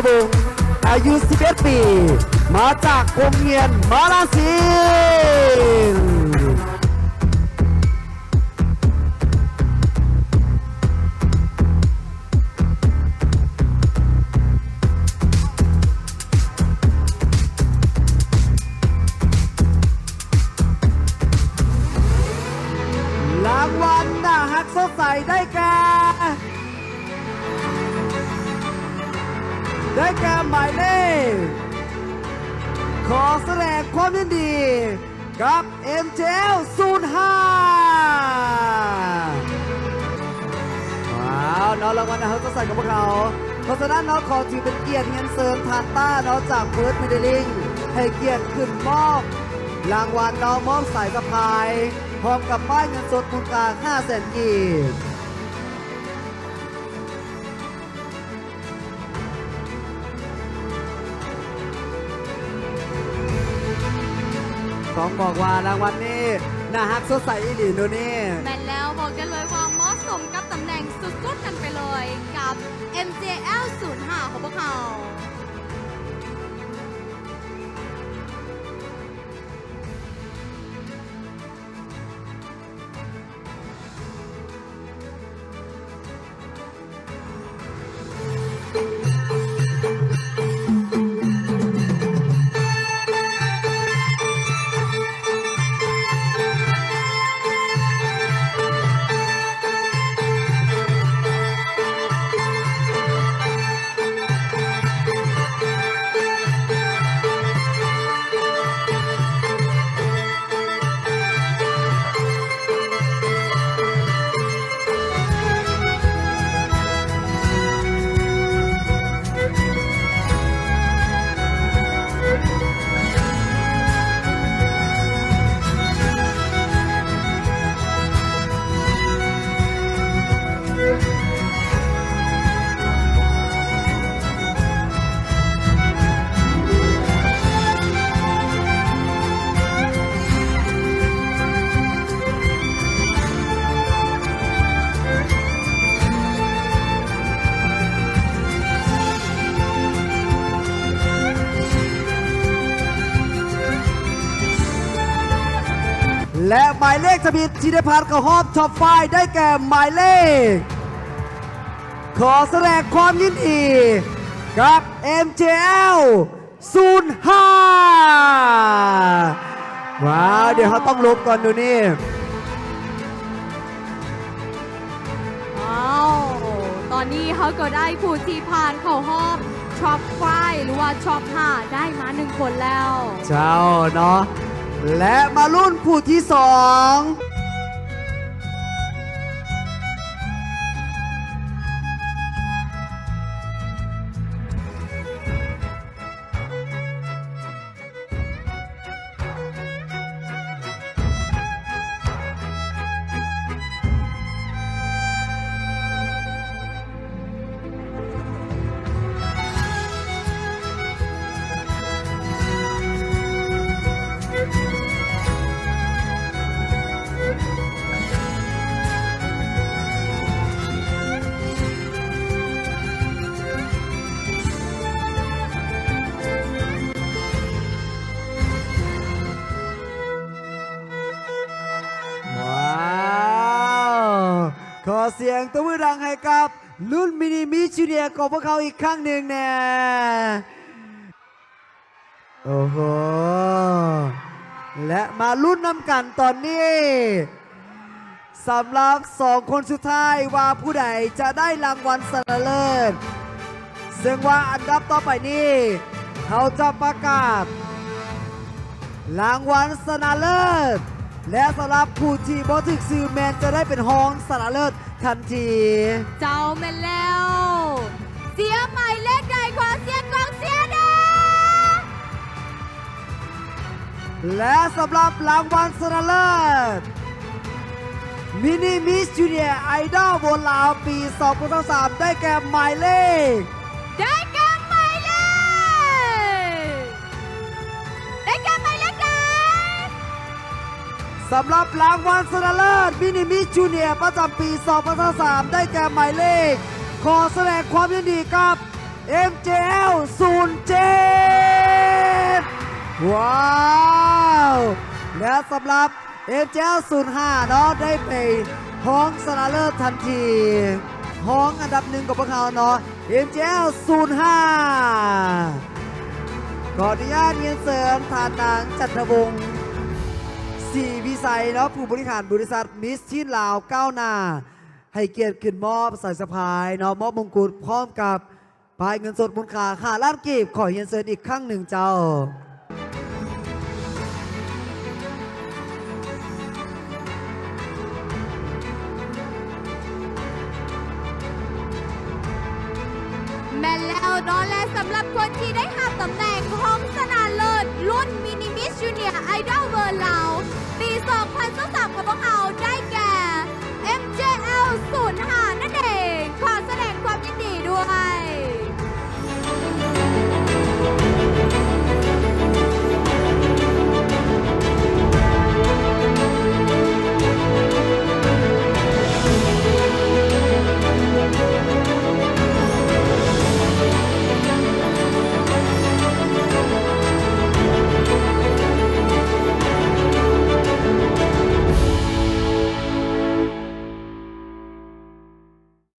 ວົງ ອາຍຸສິບເອັດປີ ມາຈາກໂຮງຮຽນມາລາຊິນ. ລາງວັນໜ້າຮັກສົດໃສໄດ້ແກ່ ໄດ້ແກ່ໝາຍເລກ ຂໍສະແດງຄວາມຍິນດີກັບ ເອັມເຈແອລ ສູນຫ້າ. ວ້າວ ເນາະ ລາງວັນໜ້າຮັກສົດໃສຂອງພວກເຮົາ. ເພາະສະນັ້ນເນາະ ຂໍຖືເປັນກຽດຮຽນເຊີນທ່ານຕ້າເນາະ ຈາກ First Medaling ໃຫ້ກຽດຂຶ້ນມອບລາງວັນເນາະ ມອບສາຍສະພາຍ ພ້ອມກັບປ້າຍເງິນສົດມູນຄ່າຫ້າແສນກີບ. ຕ້ອງບອກວ່າລາງວັນນີ້ໜ້າຮັກສົດໃສອີ່ຫຼີໂນເນ. ແມ່ນແລ້ວ ບອກໄດ້ເລີຍວ່າເໝາະສົມກັບຕຳແໜ່ງສຸດໆກັນໄປເລີຍ ກັບ ເອັມເຈແອລ ສູນຫ້າ ຂອງພວກເຮົາ. ແລະ ໝາຍເລກທຳອິດທີ່ໄດ້ຜ່ານເຂົ້າຮອບ Top five ໄດ້ແກ່ໝາຍເລກ ຂໍສະແດງຄວາມຍິນດີກັບ ເອັມເຈແອລ ສູນຫ້າ. ວ້າວ ດຽວເຮົາຕ້ອງຫຼົບກ່ອນດູນີ້. ວ້າວ ຕອນນີ້ເຮົາກໍໄດ້ຜູ້ທີ່ຜ່ານເຂົ້າຮອບ Top five ຫຼືວ່າ Top five ໄດ້ມາໜຶ່ງຄົນແລ້ວ. ເຈົ້າເນາະ ແລະ ມາລຸ້ນຜູ້ທີສອງ. ວ້າວ ຂໍສຽງຕົບມືດັງໃຫ້ກັບລຸ້ນ Mini Miss Junior ຂອງພວກເຮົາອີກຄັ້ງໜຶ່ງແດ່. ໂອ້ໂຫ ແລະ ມາລຸ້ນນຳກັນຕອນນີ້ ສຳລັບສອງຄົນສຸດທ້າຍວ່າຜູ້ໃດຈະໄດ້ລາງວັນຊະນະເລີດ. ເຊິ່ງວ່າອັນດັບຕໍ່ໄປນີ້ ເຮົາຈະປະກາດລາງວັນຊະນະເລີດ ແລະ ສຳລັບຜູ້ທີ່ບໍ່ຖືກຊື່ແມ່ນຈະໄດ້ເປັນຮອງຊະນະເລີດທັນທີ. ເຈົ້າ ແມ່ນແລ້ວ. ເຊຍໝາຍເລກໃດ? ຂໍສຽງກອງເຊຍແດ່. ແລະ ສຳລັບລາງວັນຊະນະເລີດ Mini Miss Junior Idol ໂວນລາວ ປີສອງພັນຊາວສາມ ໄດ້ແກ່ໝາຍເລກ ໄດ້ແກ່ໝາຍເລກ ໄດ້ແກ່ໝາຍເລກໃດ? ສຳລັບລາງວັນຊະນະເລີດ Mini Miss Junior ປະຈຳປີສອງພັນຊາວສາມ ໄດ້ແກ່ໝາຍເລກ ຂໍສະແດງຄວາມຍິນດີກັບ ເອັມເຈແອວ ສູນເຈັດ ວ້າວ ແລະ ສຳລັບ ເອັມເຈແອວ ສູນຫ້າ ເນາະ ໄດ້ໄປຮອງຊະນະເລີດທັນທີ ຮອງອັນດັບໜຶ່ງຂອງພວກເຮົາເນາະ ເອັມເຈແອວ ສູນຫ້າ ຂໍອະນຸຍາດຮຽນເຊີນທ່ານນາງ ຈັນທະວົງ ສີວິໄສ ເນາະ ຜູ້ບໍລິຫານບໍລິສັດມິສທີນລາວກ້າວໜ້າ ໃຫ້ກຽດຂຶ້ນມອບສາຍສະພາຍເນາະ ມອບມົງກຸດ ພ້ອມກັບປ້າຍເງິນສົດມູນຄ່າຫ້າລ້ານກີບ ຂໍຮຽນເຊີນອີກຄັ້ງໜຶ່ງເຈົ້າ. ແມ່ນແລ້ວເນາະ ແລະ ສຳລັບຄົນທີ່ໄດ້ຮັບຕຳແໜ່ງຮອງຊະນະເລີດລຸ້ນມິນິມິສຢູເນຍໄອດອລເວີລລາວ ປີສອງພັນຊາວສາມຂອງພວກເຮົາໄດ້ແກ່ ເອັມເຈແອວ ສູນຫ້າ